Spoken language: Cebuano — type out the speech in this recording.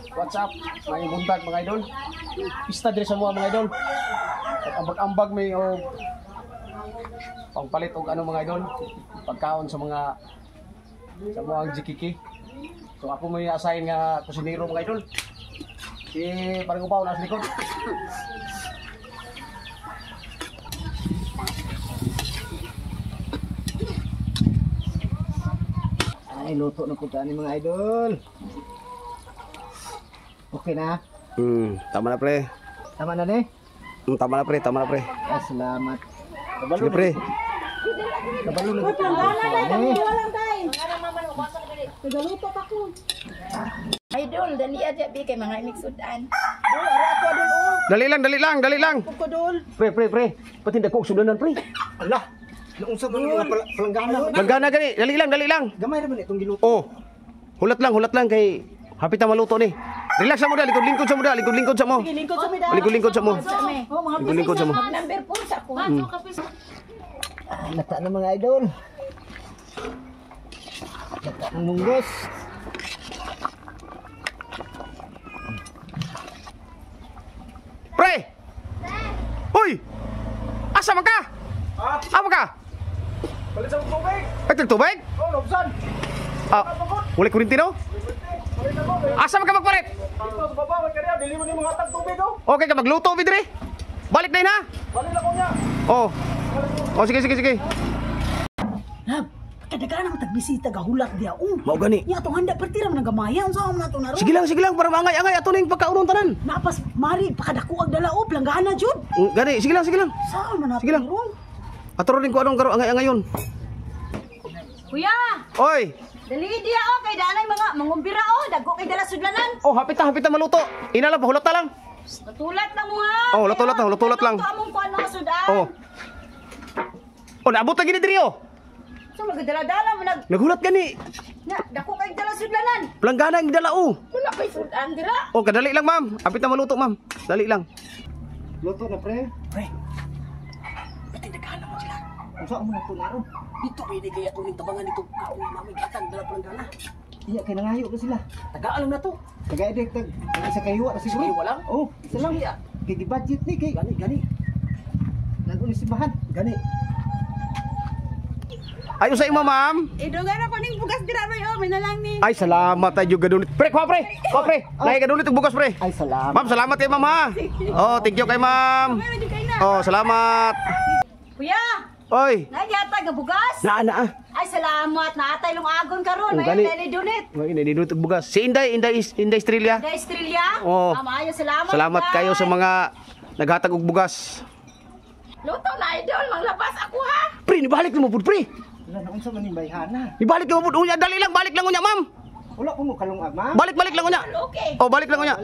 What's up? May buntag, mga idol. Pista diri sa mga mga idol. Ambag-ambag may og pangpalit og ano, mga idol. Pagkaon sa mga GKK. So ako may assign nga kusinero, mga idol. Si parang upaw nasa likod. Ay, luto na po ni mga idol. Okay na? Tama na, pre. Tama na ni? Tama na, pre, tama na, pre. Ay, salamat. Sige, pre. Kabalo na po ni. Idol, dali aja bi kay mga imigsudan. Dali lang, dali lang, dali lang. Pre, pre, pre. Patinda ko og sudanan, pre. Ala, naunsa man nga palanggana. Langgana gani, dali lang, dali lang. Gamay ra man itong giluto. Oh. Hulat lang kay hapit na maluto ni. Relax sa mo da, likod-lingkod sa mo da, likod-lingkod sa mo. Lingkod sa mi da. Likod-lingkod sa mo. Oh, mga Likod-lingkod sa mo. Number 4 sa ko. Ay, lata na mga idol. Lata ng munggos. Pre! Uy! Asa man ka? Ha? Asa man ka? Palit sa tubig! Ay, tubig? Oh, nabsan! Ah, wala kuryente no? Palit ako! Asa man ka magpalit? Dito sa baba, may kaniya, dili mo ni mga tag tubig oh! Okay ka magluto mi dire. Balik na yun, ha. Balik ako niya! Oh. Oh, sige, sige, sige. Lab, kadagana man tagbisita gahulat diya. Oh. Mao gani. Nya atong handa pertira man ang gamaya unsa man ato naron. Sige lang para maangay-angay ato ning pagkaunon tanan. Napas mari pakadako ang dala oh, planggana jud. Gani, sige lang, sige lang. Saan man ato Sige lang. ron? Ato rin ko anong karo angay-angayon. Kuya, Oy. dali diya oh kay danay mga mangumbira oh, dagko kay dala sudlanan. Oh, hapit na maluto. Ina lang, pahulat na lang. Tulat lang mo ha. Oh, lutulat lang, lutulat lang. Luto among kuan mga sudan. Oh. Oh, naabot na gini diri oh. So magdala-dala mo nag Naghulat gani. na dako kay dala sudlanan. Planggana ang dala oh. Wala kay sudan dira. Oh, kadali lang, ma'am. Hapit na maluto, ma'am. Dali lang. Luto na, pre. Pre. Patindagana man sila. Unsa man ato naron? Dito pwede kay ato ning tabangan dito kaon namin gatang dala planggana. Iya kay nangayo na sila. Tagaan lang na to. Tagay dek tag isa kay hiwa na siguro. Sige, walang. Oh, isa lang. Sige, ah. Kay gi-budget ni kay Gani gani nandun ni simbahan. gani. Ay, usay mo, ma'am. Idugan ako ning bugas dira roy oh, may nalang ni. Ay, salamat ay yung gadunit. Pre, kuha, pre. Kuha, pre. Lahi gadunit og bugas, pre. Ay, salamat. Ma'am, salamat kay ma'am, ha. Oh, thank you kay ma'am. Oh, salamat. Kuya, Oy. nagyata ga bugas. Naa, naa. Ay salamat na atay lungagon karon. Oh, May gani. dali donate. May ninidunit og bugas. Si Inday, Inday, Inday Estrella. Da Estrella. Oh. Ah, maayo salamat. Salamat guys. kayo sa mga naghatag og bugas. Luto na idol, manglabas ako ha. Pre, nibalik na mo pud, pre. Wala na unsa man ning bayhana. Nibalik na mo pud. Unya, dali lang, balik lang unya, ma'am. Wala ko mo kalungag, ma'am. Balik, balik lang unya. Okay. Oh, balik lang unya.